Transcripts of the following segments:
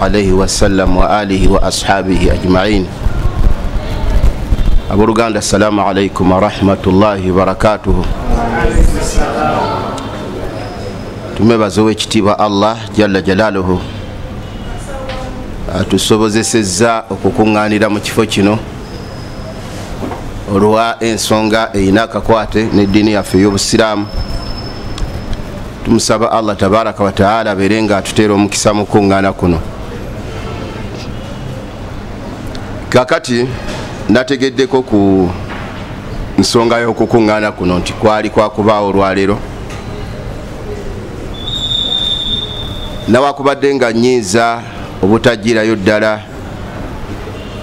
Alayhi wasallam wa alihi wa ashabihi ajma'in. Abooluganda, assalamu alaikum warahmatullahi wabarakatuhu. Tumwebaza ow'ekitiibwa Allah jalla jalaaluhu atusobozesezza okukuŋŋaanira mu kifo kino olwa ensonga erina akakwate n'eddiini yaffe ey'obusiraamu. Tumusaba Allah tabaraka wa taala abeere nga atuteera omukisa mu kuŋŋaana kuno. Kakati nategeddeko ku nsonga y'okukuŋŋaana kuno nti kwali kwakubaawo olwaleero, nawakubadde nga nnyinza obutajjirayo ddala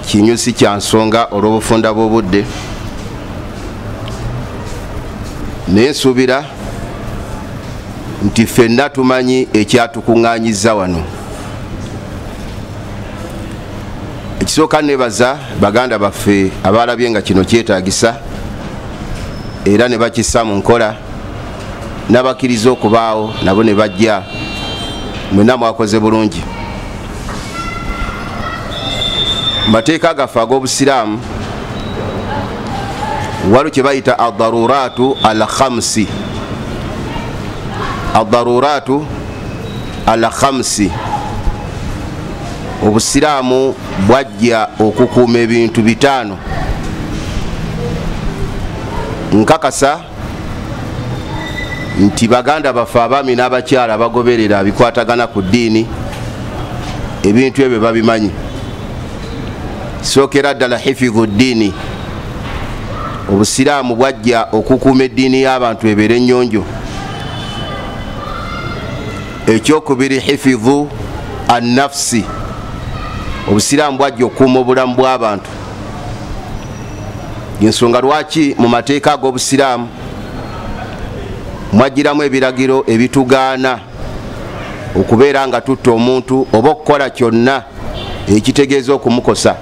kinyusi kya nsonga olw'obufunda bw'obudde, naye nsuubira nti ffenna tumanyi ekyatukuŋŋaanyiza wano. Ekisooka, nebaza baganda baffe abalabye nga kino kyetaagisa era ne bakissa mu nkola, n'abakkiriza okubaawo nabo ne bajja. Mwenna mwakoze bulungi. Mu mateeka gaffe ag'obusiraamu waliwo kye bayita adaruratu al khamsi. Adaruratu al khamsi. Obusiraamu bwajja okukuuma ebintu bitaano. Nkakasa nti baganda baffe abaami n'abakyala bagoberera bikwatagana ku ddiini, ebintu ebyo babimanyi. Sookera ddala hifidhu ddiini. Obusiraamu bwajja okukuuma eddiini y'abantu ebeere ennyonjo. Ekyokubiri, hifidhu annafsi. Obusiraamu bwajja okukuuma obulamu bw'abantu. Ensonga lwaki mu mateeka ag'obusiraamu mwagiramu ebiragiro ebitugaana okubeera nga tutta omuntu oba okukola kyonna ekitegeeza okumukosa.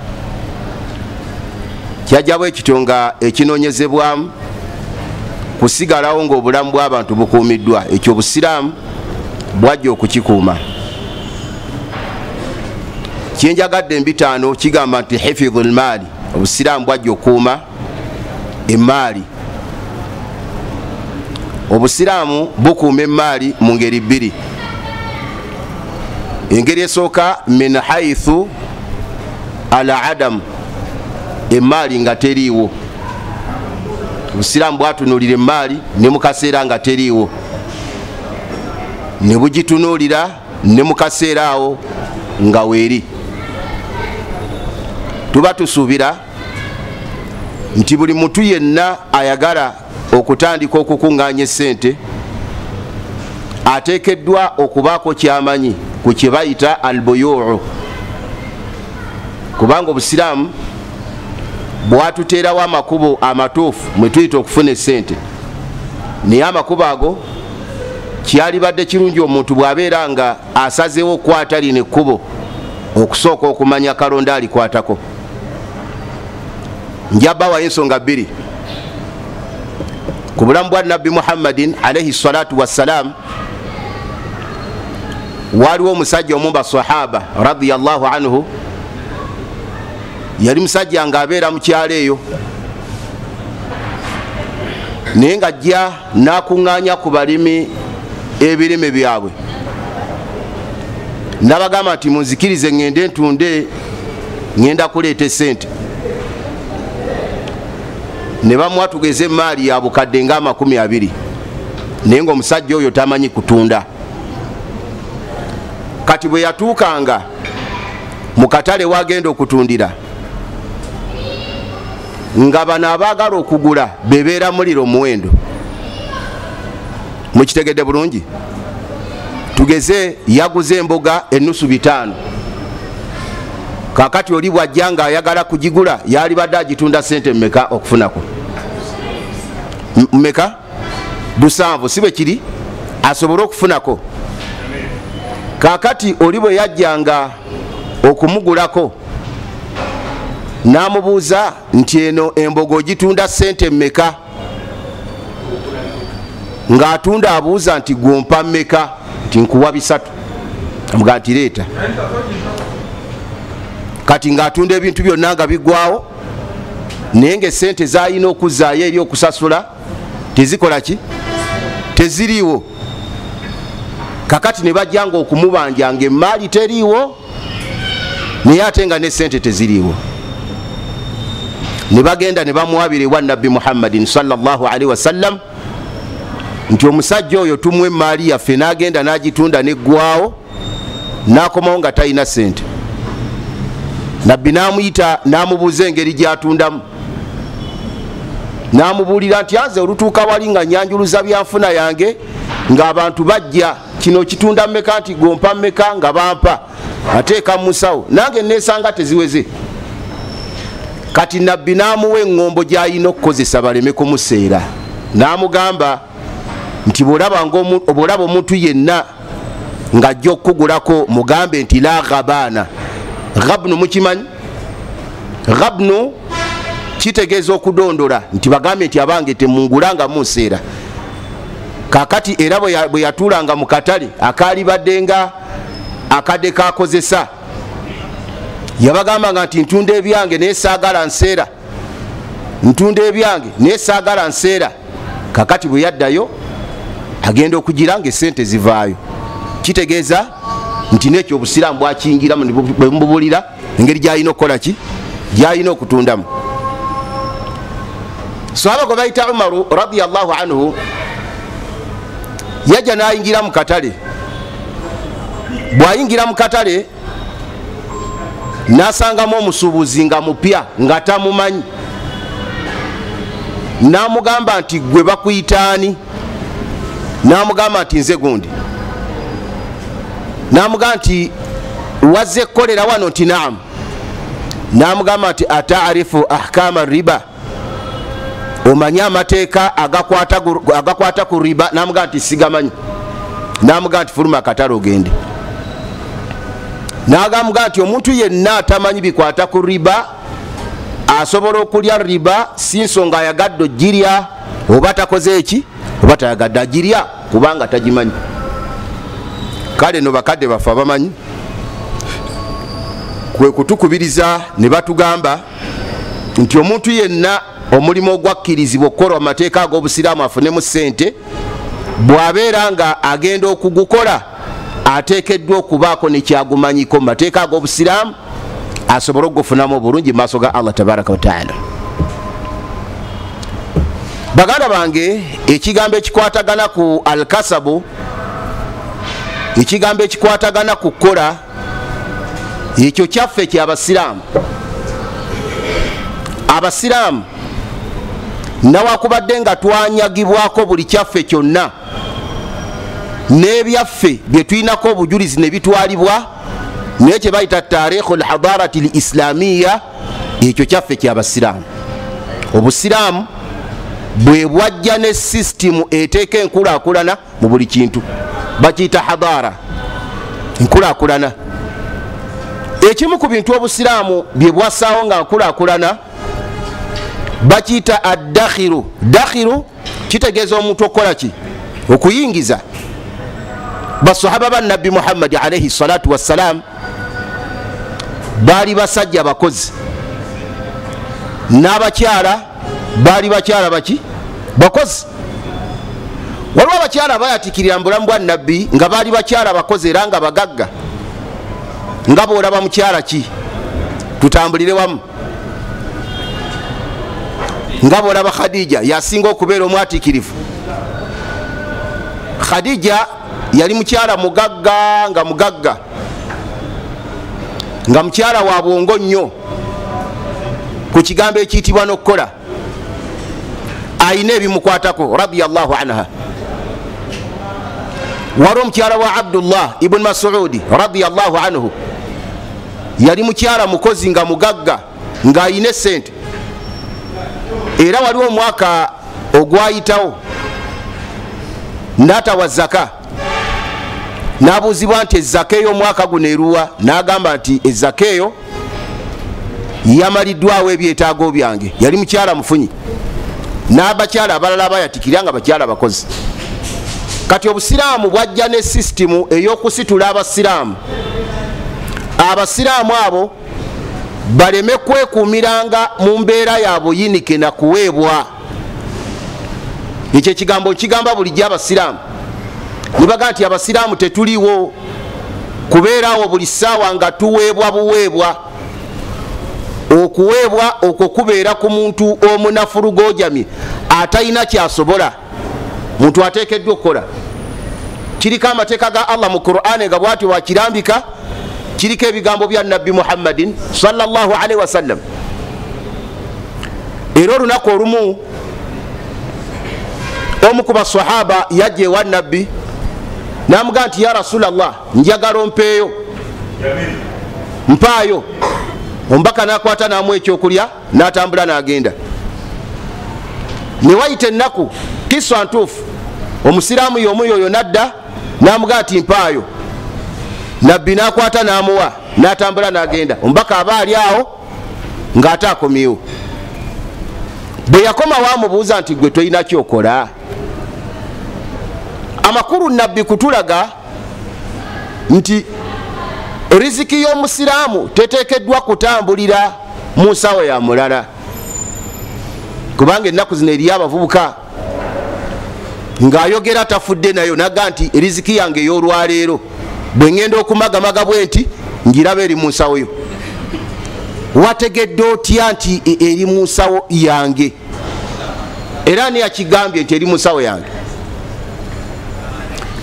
Kyajja bwe kityo nga ekinoonyezebwamu kusigalawo ng'obulamu bw'abantu bukuumiddwa. Ekyo obusiraamu bwajja okukikuuma. Kyenjagadde embitaano kigamba nti hifidhu lmaali. Obusiraamu bwajja okukuuma emaali. Obusiraamu bukuuma emaali mu ngeri bbiri. Engeri esooka, min haithu al adamu, emaali nga teriiwo. Obusiraamu bwatunuulira emaali ne mu kaseera nga teriiwo, ne bugitunuulira ne mu kaseera awo nga weeri. Tuba tusuubira nti buli muntu yenna ayagala okutandika okukuŋŋaanya essente ateekeddwa okubaako kyamanyi ku kye bayita albuyuu, kubanga obusiraamu bwatuteerawo amakubo amatuufu mwe tuyita okufuna essente. Naye amakubo ago kyalibadde kirungi omuntu bw'abeera nga asazeewo okukwata lino ekkubo okusooka okumanya kalonda alikwatako. Njabawayo ensonga bbiri ku bulamu bwa Nabbi Muhammadin alaihi salatu wassalam. Waliwo omusajja omu basahaba radiyallahu anhu, yali musajja ng'abeera mu kyalo eyo, naye ng'ajja n'akuŋŋaanya ku balimi ebirime byabwe, n'abagamba nti munzikirize ŋŋende ntunde, ŋŋenda kuleeta essente. Ne bamuwa tugeze emaali ya bukadde nga 20, naye ng'omusajja oyo tamanyi kutunda. Kati bwe yatuukanga mu katale wagenda okutundira, nga bano abaagala okugula bebeera muliro omuwendo. Mukitegedde bulungi? Tugeze yaguze emboga enusu 500, kakati oli bwajja nga ayagala kugigula yalibadde agitunda sente mmeka okufunako? Mmeka? 7, si bwe kiri? Asobole okufunako. Kakati oli bwe yajjanga okumugulako n'amubuuza nti eno embogo ogitunda sente mmeka? Ng'atunda abuuza nti gwompa mmeka? Nti nkuwa 3. Amugaa nti leeta. Kati ng'atunda ebintu byonna nga biggwawo, naye ng'essente z'alina okuzzaayo eri okusasula tezikola ki? Teziriiwo. Kakati ne bajjanga okumubanja ng'emmaali teriiwo, naye ate nga n'essente teziriiwo. Ne bagenda ne bamuwabira ewa Nabbi Muhammadin sallallahu alaihi wasallam nti omusajja oyo tumuwa emmaali yaffe, n'agenda n'agitunda n'eggwawo, n'akomawo nga talina ssente. Nabbi n'amuyita n'amubuuza engeri gy'atundamu, n'amubuulira nti anze olutuuka wali nga nyanjuluza byanfuna yange, ng'abantu bajja, kino kitunda mmeka, nti gompa mmeka, nga bampa, ateeka mu musawo, nange neesanga teziweze. Kati Nabbi n'amuwa eŋŋombo gy'alina okukozesa baleme kumuseera, n'amugamba nti bw'olaba omuntu yenna ng'ajja okukugulako mugambe nti la ghabaana. Ghabnu mukimanyi? Ghabnu kitegeeza okudondola, nti bagambe nti abange temungulanga munseera. Kakati era bwe yatuulanga mu katale akaali badde nga akadde kakozesa, yabagambanga nti ntunda ebyange naye saagala nseera, ntunda ebyange naye saagala nseera. Kakati bwe yaddayo agenda okugira nga essente zivaayo. Kitegeeza nti n'ekyo obusiraamu bwakiyingiramu ne bumubulira engeri gy'alina okukola ki, gy'alina okutundamu. Sahaba gwe bayita Umaru radiyallahu anhu yajja n'ayingira mu katale. Bw'ayingira mu katale n'asangamu omusuubuzi nga mupya nga tamumanyi, n'amugamba nti gwe bakuyitaani? N'amugamba nti nze gundi. N'amugamba nti wazze kukolera wano? Nti naamu. N'amugamba nti ataarifu ahkama riba, omanyi amateeka agakwata ku riba? N'amugamba nti sigamanyi. N'amugamba nti fuluma akatale ogende. N'agamba nti omuntu yenna atamanyi bikwata ku riba asobola okulya riba, si nsonga ayagadde ogirya oba takoze eki, oba tayagadde agirya kubanga tagimanyi. Kale no bakadde baffe abamanyi kwe kutukubiriza ne batugamba nti omuntu yenna omulimu ogwakkirizibwa okukola amateeka ag'obusiraamu afunemu ssente, bw'abeera nga agenda okugukola ateekeddwa okubaako nekyagumanyiko mu mateeka ag'obusiraamu asobole okugufunamu obulungi mu maaso ga Allah tabaraka wataala. Baganda bange, ekigambo ekikwatagana ku alkasabu, ekigambo ekikwatagana ku kukola, ekyo kyaffe ky'abasiraamu. Abasiraamu nawakubadde nga twanyagibwako buli kyaffe kyonna n'ebyaffe bye tulinako obujulizi ne bitwalibwa, naye kye bayita taarikhu lhadarati lislamiya, ekyo kyaffe ky'abasiraamu. Obusiraamu bwe bwajja ne sisitimu eteeka enkulaakulana mu buli kintu, bakiyita hadara, enkulaakulana. Ekimu ku bintu obusiraamu bye bwassaawo nga nkulaakulana bakiyita addakhiru. Dakhiru kitegeeza omuntu okukola ki? Okuyingiza. Basahaba ba Nabbi Muhammadi alaihi salatu wassalam baali basajja bakozi, n'abakyala baali bakyala baki? Bakozi. Waliwo abakyala abayatikirira mu bulamu bwa Nabbi nga baali bakyala bakozi era nga bagagga. Nga bw'olaba mukyala ki, tutambulire wamu. Nga bw'olaba Khadija yasinga okubeera omwatiikirivu. Khadija yali mukyala mugagga, nga mugagga, nga mukyala wa bwongo nnyo ku kigambo ekiyitibwa n'okukola, ayina ebimukwatako radiyallahu anha. Waliwo omukyala wa Abdullah ibn Masudi radiyallahu anhu, yali mukyala mukozi nga mugagga, ng'ayina essente. Era waliwo omwaka ogwayitawo n'atawa zaka, n'abuuzibwa nti ezaka ey'omwaka guno eruwa? N'agamba nti ezaka eyo yamaliddwawo ebyetaago byange. Yali mukyala mufunyi, n'abakyala abalala abayatikira nga bakyala bakozi. Kati obusiraamu bwajja ne sisitimu ey'okusitula abasiraamu. Abasiraamu abo baleme kwekuumiranga mu mbeera ya buyinike na kuweebwa. Ekyo ekigambo nkigamba bulijjo abasiraamu, nibaga nti abasiraamu tetuliwo kubeerawo buli ssaawa nga tuweebwa buweebwa. Okuweebwa okwo kubeera ku muntu omunafu lugojamye atalina kyasobola, muntu ateekeddwa okukola. Kiriko amateeka ga Allah mu Qur'ane nga bw'atyo bwakirambika, kiriko ebigambo bya Nabbi Muhammadin sallallahu alaihi wasallam. Era olunaku olumu omu ku basahaba yajja ewa Nabbi n'amugamba nti ya Rasulallah, njagala ompeeyo, mpaayo. Omubaka n'akwata n'amuwa ekyokulya n'atambula n'agenda. Ne wayita ennaku, kiswa ntuufu, omusiraamu y'omu yoyo n'adda n'amugamba nti mpaayo. Nabbi n'akwata n'amuwa n'atambula n'agenda. Omubaka aba ali awo ng'ate akomyewo. Bwe yakomawo amubuuza nti gwe tolina kyokola? Amakulu Nabbi kutulaga nti riziki y'omusiraamu teteekeddwa kutambulira mu nsawo ya mulala, kubanga ennaku zino eriyo abavubuka ng'ayogera tafudde nayo naga nti riziki yange ey'olwaleero bwe ŋŋenda okumagamaga bwe nti ngiraba eri mu nsawo yo. Wategedde otya nti eri mu nsawo yange? Era ani yakigambye nti eri mu nsawo yange?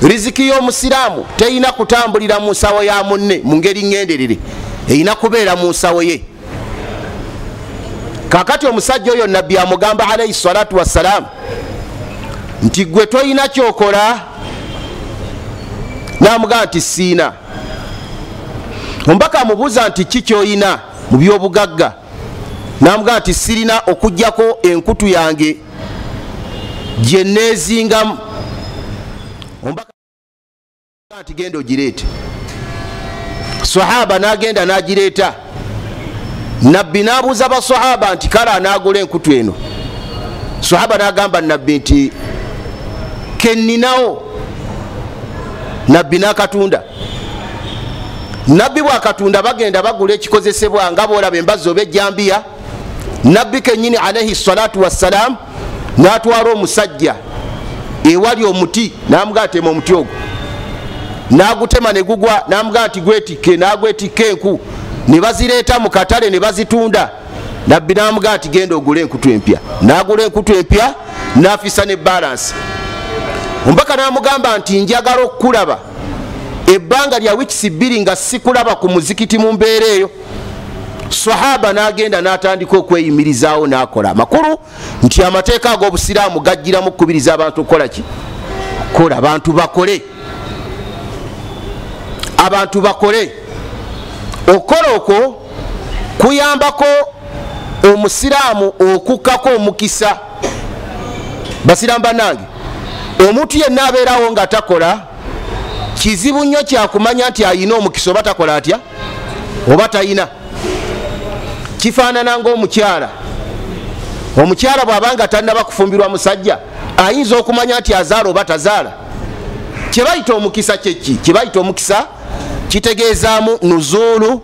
Riziki y'omusiraamu teyina kutambulira mu nsawo ya munne mu ngeri ŋŋenderere, erina kubeera mu nsawo ye. Kaakati omusajja oyo Nabbi amugamba alayhi salatu wassalaamu nti gwe toyina kyokola? N'amugamba nti siina. Omubaka amubuuza nti ki kyoyina mu byobugagga? N'amugamba nti sirina okuggyako enkutu yange gye neezingamu. Omubaka nti genda ogireete. Sahaba n'agenda n'agireeta. Nabbi n'abuuza basahaba nti kale anaagula enkutu eno? Sahaba n'agamba Nabbi nti kenninawo. Nabbi n'akatunda. Nabbi bw'akatunda bagenda bagula ekikozesebwa nga bw'olaba embazzi oba ejjambiya. Nabbi kennyini alayhi salatu wassalam n'atwala omusajja ewali omuti n'amugamba tema omuti ogwo, n'agutema ne gugwa, n'amugamba nti gwetikke, n'agwetikka enku ne bazireeta mu katale ne bazitunda. Nabbi n'amugamba nti genda ogule enkutu empya, n'agula enkutu empya n'afisa ne balansi. Omubaka n'amugamba nti njagala okukulaba ebbanga lya wiikisi 2 nga sikulaba ku muzikiti mu mbeera eyo. Sahaba n'agenda n'atandika okweyimirizaawo n'akola. Amakulu nti amateeka ag'obusiraamu gajjiramu okukubiriza abantu okukola ki? Kola, abantu bakole, abantu bakole. Okukola okwo kuyambako omusiraamu okukkako omukisa. Basiraamu bannange, omuntu yenna abeerawo nga takola kizibu nnyo kyakumanya nti ayina omukisa oba takola atya oba tayina. Kifaanana ng'omukyala. Omukyala bw'abanga tannaba kufumbirwa musajja ayinza okumanya nti azaala oba tazaala. Kye bayita omukisa kyeki? Kye bayita omukisa kitegeezaamu nuzuulu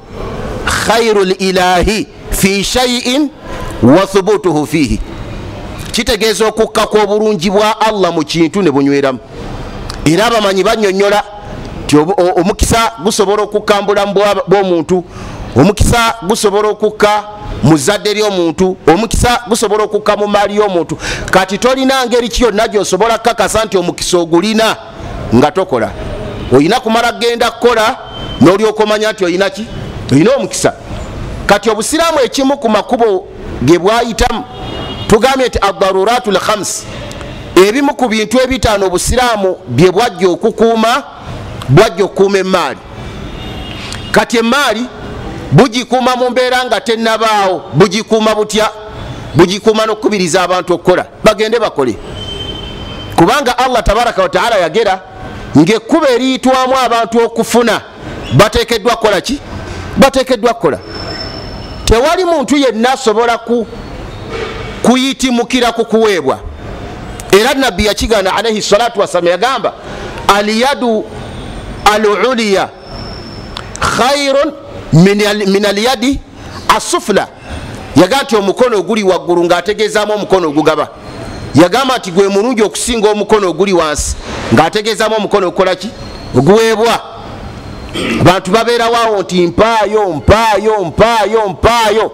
khairul ilahi fi shay'in wa thubutuhu fihi, kitegeeza okukka kw'obulungi bwa Allah mu kintu ne bunyweramu. Era abamanyi bannyonnyola nti omukisa gusobola okukka mu bulamu bw'omuntu, omukisa gusobola okukka mu zzadde ly'omuntu, omukisa gusobola okukka mu maali y'omuntu. Kati tolina ngeri ki yonna gy'osobola kukakasa nti omukisa ogulina nga tokola. Olina kumala kugenda kukola n'olyoka omanya nti olina ki? Olina omukisa. Kati obusiraamu ekimu ku makubo ge bwayitamu tugambye nti ad-daruratul khams, ebimu ku bintu ebitaano obusiraamu bye bwajja okukuuma, bwajja okukuuma emmaali. Kati emmaali bugikuuma mu mbeera nga tennabaawo. Bugikuuma butya? Bugikuuma n'okukubiriza abantu okukola, bagende bakole, kubanga Allah tabaraka wa taala yagera ng'ekkubo eriyitwamu abantu okufuna bateekeddwa kukola ki? Bateekeddwa kukola. Tewali muntu yenna asobola kuyitimukira ku kuweebwa. Era Nabbi yakigana alaihi salatu wassalam, yagamba aliyadu aluliya khairun min aliyadi asufla. Yagamba nti omukono oguli waggulu, ng'ategeezaamu omukono ogugaba. Yagamba nti gwe mulungi okusinga omukono oguli wansi, ng'ategeezaamu omukono ogukolaki, oguweebwa. Abantu babeerawo nti mpaayo mpaayo mpaayo mpaayo.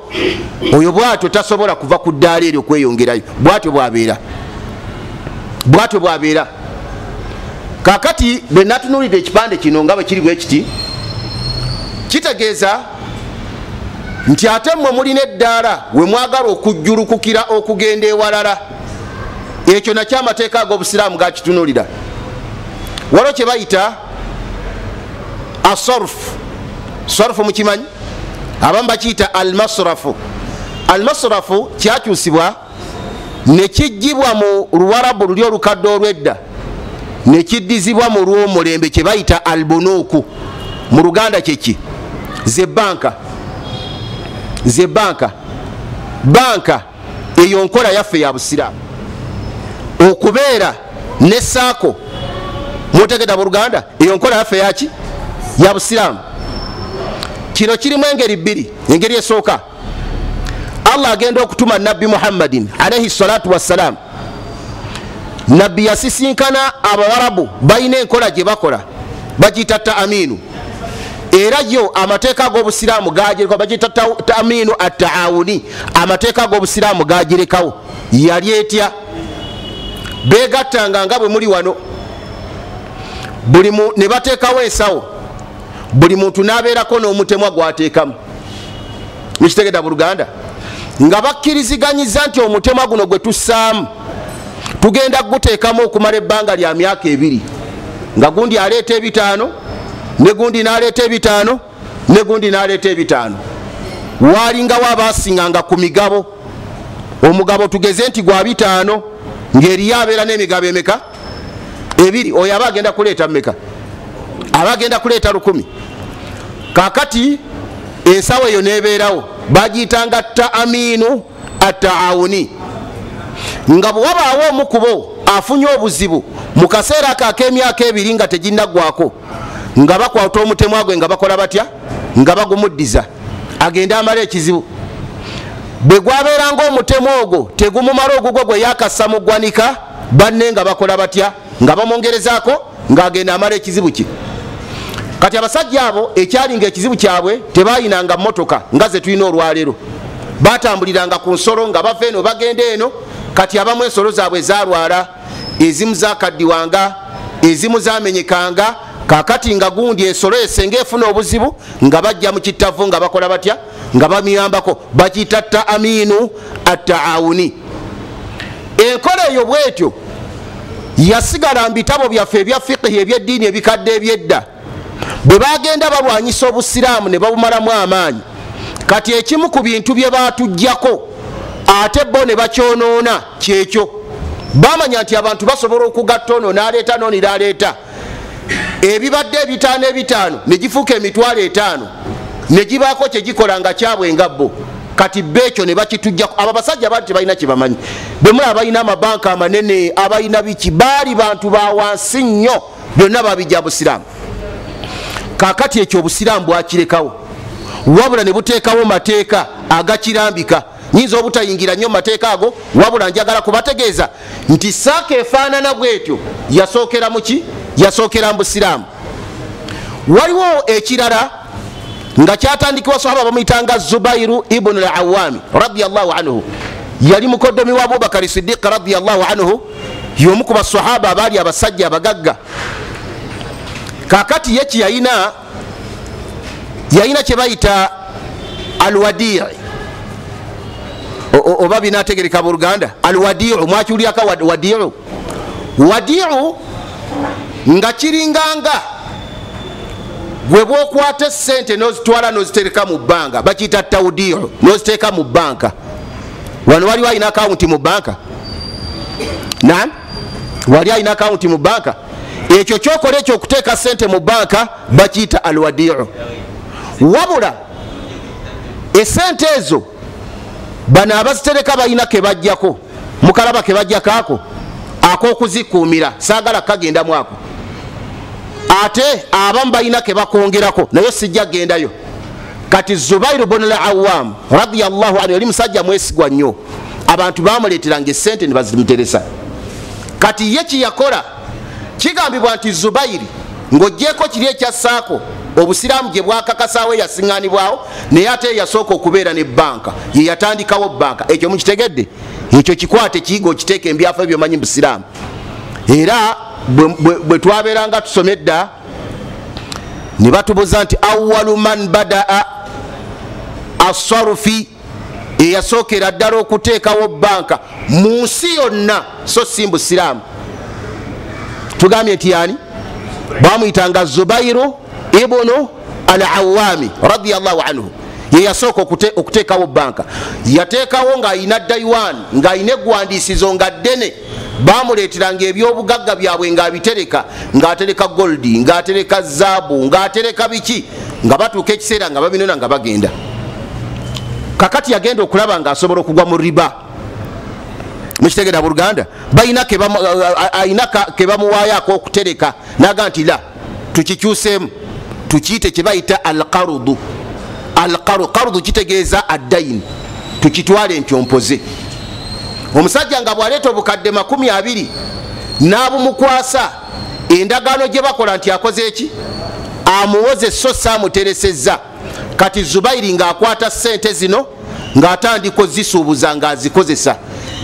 Oyo bwatyo tasobola kuva ku ddaala eryo kweyongerayo, bwatyo bwabeera, bwatyo bwabeera. Kakati bwe natunuulidde ekipande kino nga bwe kiri bwe kiti, kitegeeza nti ate mmwe mulina eddaala we mwagala okujjulukukira okugenda ewalala. Ekyo nakyo amateeka ag'obusiraamu gakitunuulira. Waliwo kye bayita asorfu. Sorfu mukimanyi? Abamu bakiyita almasrafu. Almasrafu kyakyusibwa ne kijjibwa mu luwarabu luli olukadde olw'edda ne kiddizibwa mu lw'omulembe kye bayita albunuuku. Mu Luganda kyeki? Ze banka. Ze banka. Banka eyo nkola yaffe ya busiraamu. Okubeera ne saako, mutegedde Buluganda, eyo nkola yaffe yaki? Ya busiraamu. Kino kirimu engeri bbiri. Engeri esooka, Allah agenda okutuma Nabbi Muhammadin alaihi salatu wassalam. Nabbi yasisinkana abawarabu balina enkola gye bakola, bagiyita taaminu. Era yo amateeka ag'obusiraamu gagirekawo, bagiyita taaminu attaawuni. Amateeka ag'obusiraamu gagirekawo. Yali etya? Beegattanga nga bwe muli wano, ne bateekawo ensawo, buli muntu n'abeerako n'omutemwa gw'ateekamu. Mukitegedde Buluganda? Nga bakkiriziganyiza nti omutemwa guno gwe tussaamu tugenda kuguteekamu okumala ebbanga lya myaka 2, nga gundi aleeta 5, ne gundi n'aleeta 5, ne gundi n'aleeta 5. Waalingawo abaasinganga ku migabo. Omugabo tugeze nti gwa 5, ng'eriyo abeera n'emigabo emeka? 2. Oyo aba agenda kuleeta mmeka? Aba agenda kuleeta 1000. Kaakati ensawo eyo n'ebeerawo, bagiyitanga taaminu attaawuni. Nga bwe wabaawo omu ku bo afunye obuzibu mu kaseera ako ak'emyaka 2 nga teginnaggwako, nga bakwata omutemwa gwe nga bakola batya? Nga bagumuddiza agende amale ekizibu. Bwe gwabeeranga omutemwa ogwo tegumumala ogugwo gwe yakassa mu ggwanika, banne nga bakola batya? Nga bamwongerezaako ng'agenda amala ekizibu kye. Kati abasajja abo ekyalinga ekizibu kyabwe tebayinanga mmotoka nga ze tulina olwaleero, batambuliranga ku nsolo nga bava eno bagenda eno. Kati abamu ensolo zaabwe zaalwala, ezimu zakaddiwanga, ezimu zamenyekanga. Kakati nga gundi ensolo esenga efuna obuzibu, nga bajja mu kittavu nga bakola batya? Nga bamuyambako. Bakiyita taaminu attaawuni. Enkola eyo bwetyo yasigala mu bitabo byaffe ebya fiqhi ebyeddiini ebikadde ebyedda. Bwe bagenda balwanyisa obusiraamu ne babumalamu amaanyi, kati ekimu ku bintu bye baatuggyako ate bo ne bakyonoona kyekyo. Bamanya nti abantu basobola okugatta ono n'aleeta n'oni n'aleeta, ebibadde 5 5 ne gifuuka 5,000 ne gibaako kye gikola nga kyabwe nga bo. Kati beekyo ne bakituggyako. Abo abasajja baali tebalina kye bamanyi. Bwe mulaba balina amabanka amanene, abalina biki, baali bantu ba wansi nnyo, byonna babijja busiraamu. Kaakati ekyo obusiraamu bwakirekawo, wabula ne buteekawo mateeka agakirambika. Nyinza obutayingira nnyo mateeka ago, wabula njagala kubategeeza nti saaka efaanana bwetyo yasookera muki? Yasookera mu busiraamu. Waliwo ekirala nga kyatandikibwa sahaba bamuyitanga Zubairu ibn al-Awami radiyallahu anhu. Yali mukoddomi wa Abubakari Siddiq radiyallahu anhu, y'omu ku basahaba abaali abasajja abagagga. Kaakati ye kye yalina kye bayita alwadii, oba binaategereka Buluganda. Alwadiu mwakiwulyako wadiu? Wadiu nga kiringanga gwe bw'okwata essente n'ozitwala n'ozitereka mu bbanka, bakiyita tawdiu, n'oziteeka mu bbanka. Wano waliwo alina akawunti mu bbanka? Naam, wali alina akawunti mu bbanka? Ekyo kyokola ekyo okuteeka ssente mu bbanka bakiyita alwadiu. Wabula essente ezo bano abazitereka balina ke bajjako, mukalaba ke bajjako ako Ak'okuzikuumira saagala kagendamu ako, ate abamu balina ke bakongerako, naye sijja gendayo. Kati Zubairu bunu al-Awwam radiyallahu anhu yali musajja mwesigwa nnyo, abantu bamuleeteranga esente ne bazimuteresa. Kati ye kyeyakola, kigambibwa nti Zubairi ng'oggyeko kiri ekya saako obusiraamu gye bwakakasaawo eyasiŋŋaanibwawo, naye ate yasooka okubeera ne banka, ye yatandikawo banka. Ekyo mukitegedde? Ekyo kikwate kiyiga okiteeka embyafa ebyomanyi busiraamu. Era bwe twabeeranga tusoma edda ne batubuuza nti awalu man badaa assarufi, eyasookera ddala okuteekawo banka mu nsi yonna, so si mbusiraamu. Tugambye nti yani bamuyitanga Zubairu ibnu al-Awwami radiyallahu anhu, ye yasooka okuteekawo banka. Yateekawo ng'ayina daiwan, ng'ayina eggwandiisizo nga ddene. Bamuleeteranga ebyobugagga byabwe ng'abitereka, ng'atereka goldi, ng'atereka zaabu, ng'atereka biki, nga batuuka ekiseera nga babinona nga bagenda. Kakati yagenda okulaba ng'asobola okugwa mu riba. Mukitegera buluganda? Balina ke bamuwaayo ak'okutereka, n'aga nti la, tukikyuseemu, tukiyite kye bayita alqarudu. Alqarudu kitegeeza addaini, tukitwale nti ompoze. Omusajja nga bw'aleeta obukadde 20 n'abumukwasa, endagaano gye bakola nti akoze eki, amuwoze so saamuteresezza. Kati Zubairi ng'akwata ssente zino ng'atandika ozisuubuza, ng'azikozesa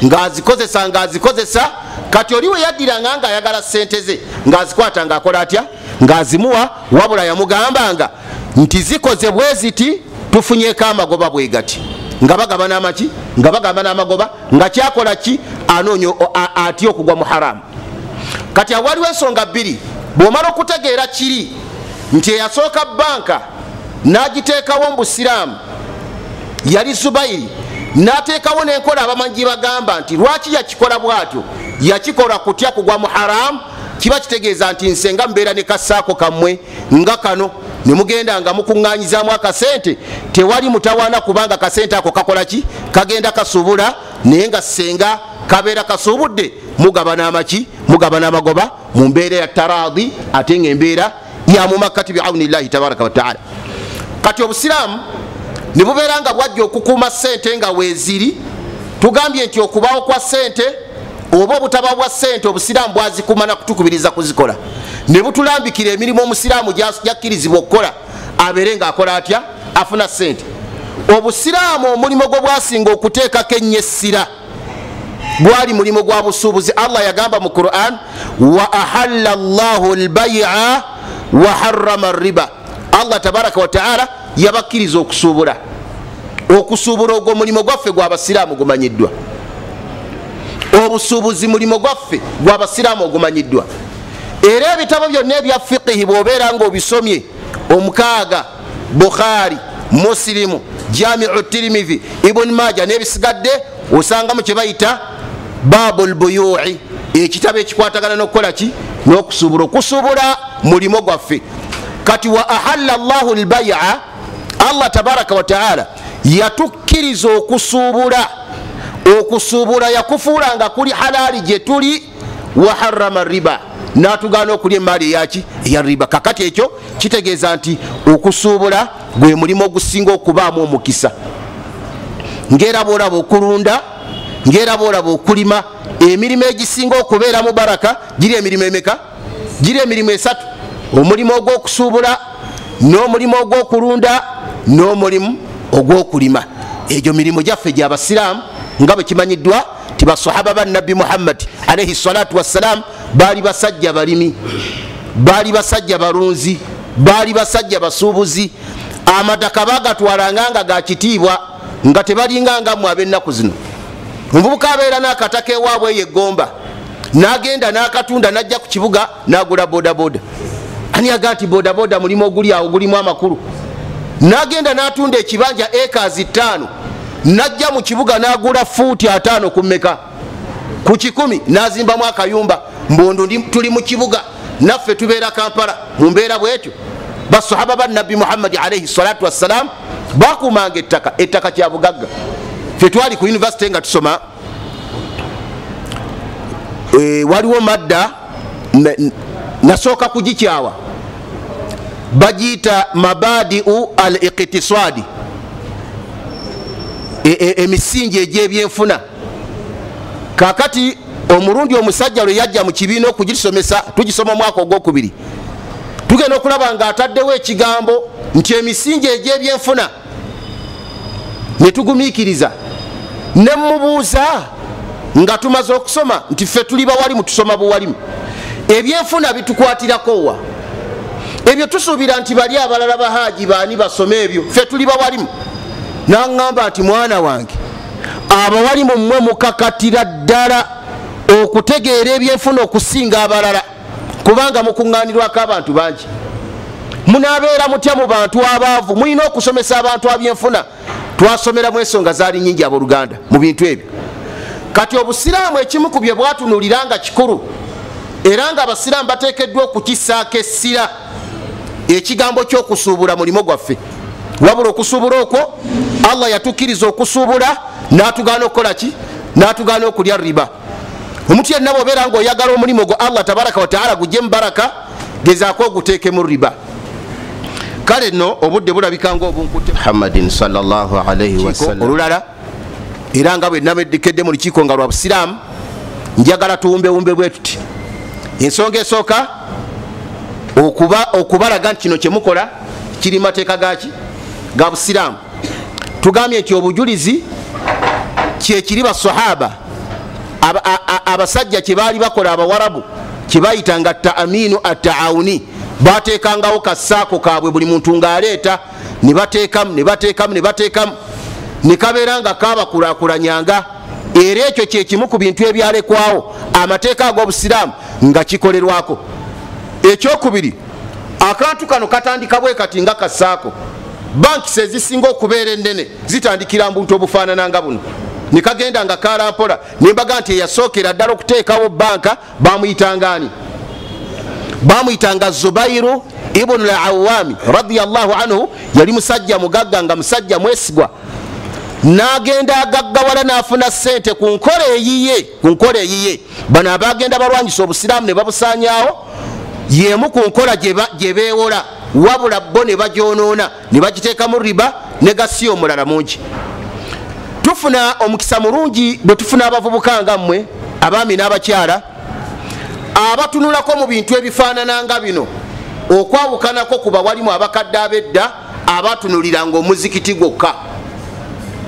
ng'azikozesa ng'azikozesa. Kati oli we yaddiranga ng'ayagala ssente ze, ng'azikwata ng'akola atya, ng'azimuwa. Wabula yamugambanga nti zikoze bwe ziti, tufunyeeko amagoba bwe gati, nga bagabana amaki, nga bagabana amagoba, nga kyakola ki, anoonya atya okugwa mu haramu. Kati awaliwo ensonga bbiri. Bw'omala okutegeera kiri nti eyasooka banka n'agiteekawo mu busiraamu yali Zubairi, n'ateekawo n'enkola abamanyi bagamba nti lwaki yakikola bw'atyo, yakikola kutya kugwa mu haramu. Kiba kitegeeza nti nsenga mubeera ne kasaako kammwe nga kano, ne mugenda nga mukuŋŋaanyizaamu akasente, tewali mutawaana, kubanga kasente ako kakola ki, kagenda kasuubula, naye nga ssenga kabeera kasuubudde, mugabana amaki, mugabana amagoba mu mbeera ya taraadi, ate ng'embeera ya mu makkati biaunillahi tabaraka wataala. Kati obusiraamu ne bubeera nga bwajja okukuuma ssente nga weeziri. Tugambye nti okubaawo kwa ssente oba obutaba bwa ssente, obusiraamu bwazikuuma na kutukubiriza kuzikola, ne butulambikira emirimu omusiraamu gyakkirizibwa okukola abeere ng'akola atya, afuna ssente. Obusiraamu omulimu gwe bwasinga okuteekako ennyo essira gwali mulimu gwa busuubuzi. Allah yagamba mu Quran, wa ahalla llahu lbai'a wa harrama riba. Allah tabaraka wa taala yabakkiriza okusuubula. Okusuubula ogwo mulimu gwaffe gw'abasiraamu gumanyiddwa. Obusuubuzi mulimu gwaffe gw'abasiraamu ogumanyiddwa. Era ebitabo byonna ebya fiqihi bw'obeera ng'obisomye, omukaaga, Bukhari, Muslimu, Jamiu Tirmidhi, Ibn Maja n'ebisigadde, osangamu kye bayita babul buyui, ekitabo ekikwatagana n'okukola ki, n'okusuubula. Okusuubula mulimu gwaffe. Kati wa ahalla llahu lbai'a, Allah tabaraka wa taala yatukkiriza okusuubula. Okusuubula yakufuula nga kuli halaali gye tuli, wa harrama riba, n'atugaana okulya emaali eyaki, eya riba. Kakati ekyo kitegeeza nti okusuubula gwe mulimu ogusinga okubaamu omukisa. Ng'era bw'olaba okulunda, ng'era bw'olaba okulima, emirimu egisinga okubeeramu baraka giri emirimu emeka? Giri emirimu esatu: omulimu ogw'okusuubula, n'omulimu ogw'okulunda, n'omulimu ogw'okulima. Egyo mirimu gyaffe gy'abasiraamu nga bwe kimanyiddwa ti basahaba ba Nabbi Muhammad alaihi salatu wassalam baali basajja balimi, baali basajja balunzi, baali basajja basuubuzi. Amataka bagatwalanga nga ga kitiibwa, nga tebalinga nga mmwe ab'ennaku zino. Omuvubuka abeera n'akataka ewaabwe eyo eggomba, n'agenda n'akatunda, n'ajja ku kibuga n'agula bodaboda. Ani aga nti bodaboda mulimu oguli awo gulimu amakulu? N'agenda n'atunda ekibanja ekazi 5, n'ajja mu kibuga n'agula fuuti 5 ku mmeka, ku 100, n'azimbamu akayumba. Mbondo tuli mu kibuga, naffe tubeera Kampala mu mbeera bwetyo. Basahaba ba Nabbi Muhammadi alaihi salatu wassalam bakuumanga ettaka. Ettaka kya bugagga. Ffe twali ku university nga tusoma, Waliwo madda nasooka kugikyawa, bagiyita mabadiu al iqtisadi, emisingi egy'ebyenfuna. Kakati omulundi omusajja lwe yajja mu kibiina okugisomesa, tugisoma omwaka ogwokubiri, tugenda okulaba nga ataddewo ekigambo nti emisingi egy'ebyenfuna, ne tugumiikiriza. Ne mubuuza nga tumaze okusoma nti ffe tuli bawalimu, tusoma buwalimu, ebyenfuna bitukwatirako wa? Ebyo tusuubira nti bali abalala bahaji baani basome ebyo, ffe tuli bawalimu. N'aŋŋamba nti mwana wange, abawalimu mmwe mukakatira ddala okutegeera ebyenfuna okusinga abalala, kubanga mukuŋŋaanirwako abantu bangi. Munaabeera mutya mu bantu abaavu? Mulina okusomesa abantu abyenfuna. Twasomeramu ensonga zaali nnyingi abooluganda mu bintu ebyo. Kati obusiraamu ekimu ku bye bwatunuulira nga kikulu, era nga abasiraamu bateekeddwa okukissaako essira, ekigambo ky'okusuubula mulimu gwaffe. Wabula okusuubula okwo Allah yatukkiriza okusuubula, n'atugaana okukola ki? N'atugaana okulya riba. Omuntu yenna bw'obeera ng'oyagala omulimu gwo Allah tabaraka wa taala gujje mu baraka, gezaako oguteekemu riba. Kale nno obudde bulabika ng'obunkutte. Muhammadin sallallahu alayhi wasallam. Olulala era nga bwe nabedekedde mu lukiiko nga lwa busiraamu, njagala tuwumbewumbe bwe tuti. Ensonga esooka, okubalaga nti kino kye mukola kiri mateeka gaki? Ga busiraamu. Tugambye nti obujulizi kyekiri basahaba abasajja kye baali bakola, abawarabu kye bayitanga taaminu ataawuni, bateekangawo kasaako kaabwe, buli muntu ng'aleeta ne bateekamu ne bateekamu ne bateekamu, ne kabeera nga kabakulaakulanyanga. Era ekyo kyekimu ku bintu ebyalekwawo amateeka ag'obusiraamu nga kikolerwako. Ekyokubiri, akantu kano katandika bwe kati nga kasaako. Bankisi ezisinga okubeera ennene zitandikira mu buntu obufaanana nga buno, ne kagenda nga kalampola. Ne mbaga nti eyasookera ddala okuteekawo banka bamuyitanga ani? Bamuyitanga Zubairu ibnu al-Awami radiyallahu anhu. Yali musajja mugagga nga musajja mwesigwa, n'agenda agaggawala n'afuna ssente ku nkola eyiye, ku nkola eyiye. Bano abagenda balwanyisa obusiraamu ne babusaanyaawo, y'emu ku nkola gye beewola, wabula bo ne bagyonoona ne bagiteekamu riba ne gasiya omulala mungi. Tufuna omukisa mulungi bwe tufuna abavubuka nga mmwe, abaami n'abakyala, abatunulako mu bintu ebifaanana nga bino, okwawukanako ku bawalimu abakadde ab'edda abatunuliranga omuzikiti gwokka.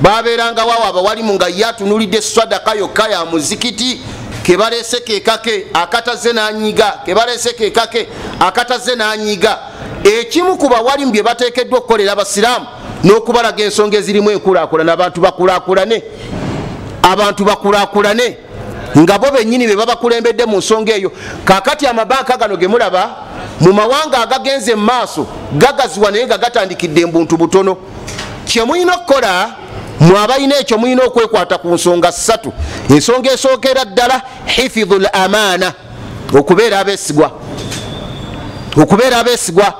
Babeeranga waawo abawalimu nga ye atunulidde swadaka yokka ya muzikiti, kebalese kekake akataze n'anyiga, kebalese kekake akataze n'anyiga. Ekimu ku bawalimu bye bateekeddwa okukolera abasiraamu n'okubalaga ensonga ezirimu enkulaakulana, abantu bakulaakulane, abantu bakulaakulane nga bo bennyini be babakulembedde mu nsonga eyo. Kaakati amabanka gano ge mulaba mu mawanga agagenze mu maaso gagaziwa, naye nga gatandikidde mu buntu butono. Kye mulina okukola mwe abalina ekyo, mulina okwekwata ku nsonga ssatu. Ensonga esookera ddala, hifidhul amaana, okubeera abeesigwa, okubeera abeesigwa,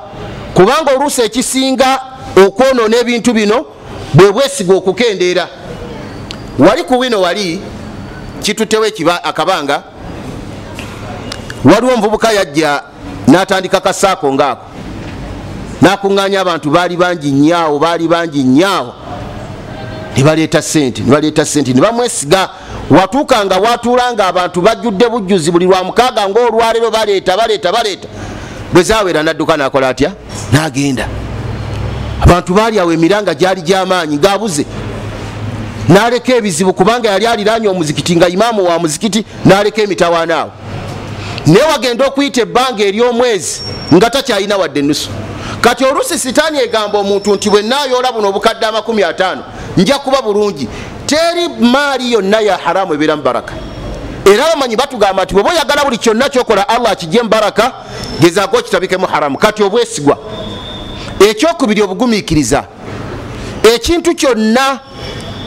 kubanga oluusi ekisinga okwonoona ebintu bino bwe bwesigwa okukendeera. Wali ku wino wali kituttewo akabanga, waliwo omuvubuka yajja n'atandika kasaako ngaako, n'akuŋŋaanya abantu baali bangi nnyo, baali bangi nnyo, ne baleeta ssente, ne baleeta ssente, ne bamwesiga. Watuuka nga watuulanga abantu bajjudde bujjuzi buli lwa mukaaga ng'olwaleero, baleeta baleeta baleeta. Bwe zaawera n'adduka n'akola atya? N'agenda. Abantu baali awo emiranga gyali gy'amaanyi ng'abuze, n'aleka ebizibu, kubanga yali aliraanye omuzikiti nga imaamu wa muzikiti, n'aleka emitawaana awo. Naye wagenda okuyita ebbanga ery'omwezi nga takyalina wadde ennusu. Kati oluusi sitaani egamba omuntu nti bwe naayoola buno obukadde 50 nja kuba bulungi. Teri maali yonna ya haramu ebeera mu baraka. Era abamanyi batugamba nti bw'oba oyagala buli kyonna kyokola Allah akijje mu baraka, gezaako okitabikemu haramu. Kati obwesigwa. Ekyokubiri, obugumiikiriza. Ekintu kyonna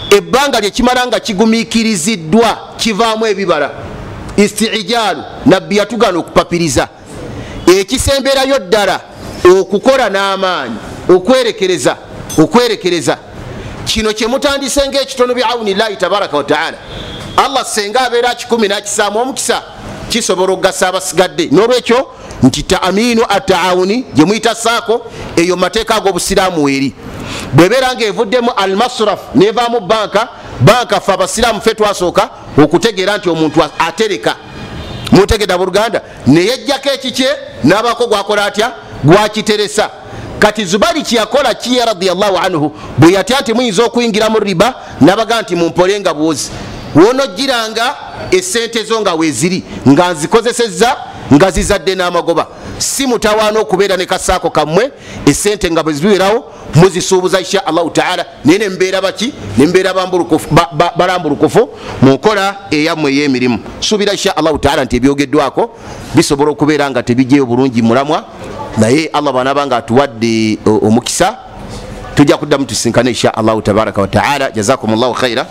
ebbanga lye kimala nga kigumiikiriziddwa kivaamu ebibala. Istiijaalu, nabbi yatugana okupapiriza. Ekisemberayo ddala, okukola n'amaanyi, okwerekereza, okwerekereza. Kino kye mutandise ng'ekitono biawunillahi tabaraka wataala, Allah senga abeera kikumi n'akisaamu omukisa. Kisobola okugasa abasigadde. N'olwekyo nti taaminu ataawuni gye muyita saako eyo mu mateeka ag'obusiraamu eri bw'ebeera ng'evuddemu almasraf n'evaamu banka. Banka ffe abasiraamu ffe twasooka okutegeera nti omuntu atereka, mutegedde abooluganda, neyejjako ekikye n'abaako gwakola atya, gwakiteresa. Kati Zubali kyeyakola kiye radiyallahu anhu bwe yatya nti muyinza okuyingira mu riba, n'abaga nti mumpole nga bwozi wonojjiranga esente zo nga weeziri nga nzikozesezza nga zizadde n'amagoba. Si mutawaana okubeera ne kasaako kammwe, esente nga bwe zibeerawo muzisuubuza insha Allahu taala, naye nembeera baki, nembeera balambulukufu mu nkola eyammwe ey'emirimu. Suubira insha Allahu taala nti ebyogeddwako bisobola okubeera nga tebijjeyo bulungi mulamwa, naye Allah bw'anaaba nga atuwadde omukisa tujja kuddamu tusinkane insha Allahu tabaraka wa taala. Jazakumullahu khaira.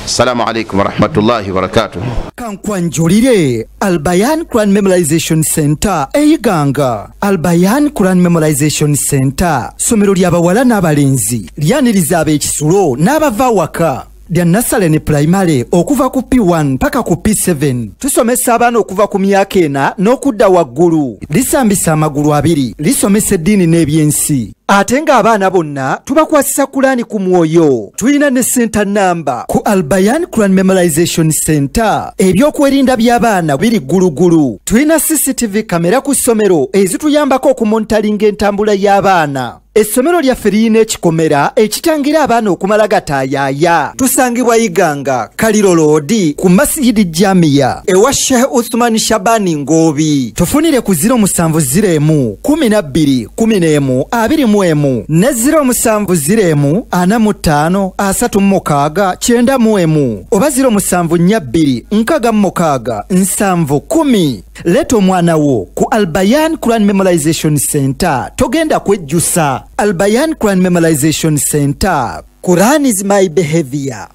Assalamu alaikum warahmatullahi wabarakatuh. Kankwanjulire Albayan Quran Memorization Center eyiganga. Albayan Quran Memorization Center ssomero ly'abawala n'abalenzi, lyaniriza ab'ekisulo n'abava waka, lya nasale ne pulayimale okuva ku P1 paka ku P7. Tusomesa abaana okuva ku myaka 4 n'okudda waggulu. Lisambisa amagulu 2, lisomesa eddiini n'ebyensi. Ate ng'abaana bonna tubakwasisa Kulaani ku mwoyo. Tulina ne senta namba ku Albayan Quran Memorization Center. Ebyokwerinda by'abaana biri ggulugulu. Tulina CCTV kamera ku ssomero ezituyambako okumonitalinga entambula y'abaana. Essomero lyaffe lirina ekikomera ekitangira abaana okumala gataayaaya. Tusangibwa Iganga, Kaliro Road, ku Masjidi Jamia ewa Sheikh Uthman Shabani Ngobi. Tufunire ku 0701 12 11 21 ne 0701 45 36 91 oba 0742 66 70 10. Leeta omwana wo ku Albayan Quran Memorization Center, togenda kwejjusa. Albayan Quran Memorization Center. Quran is my behavior.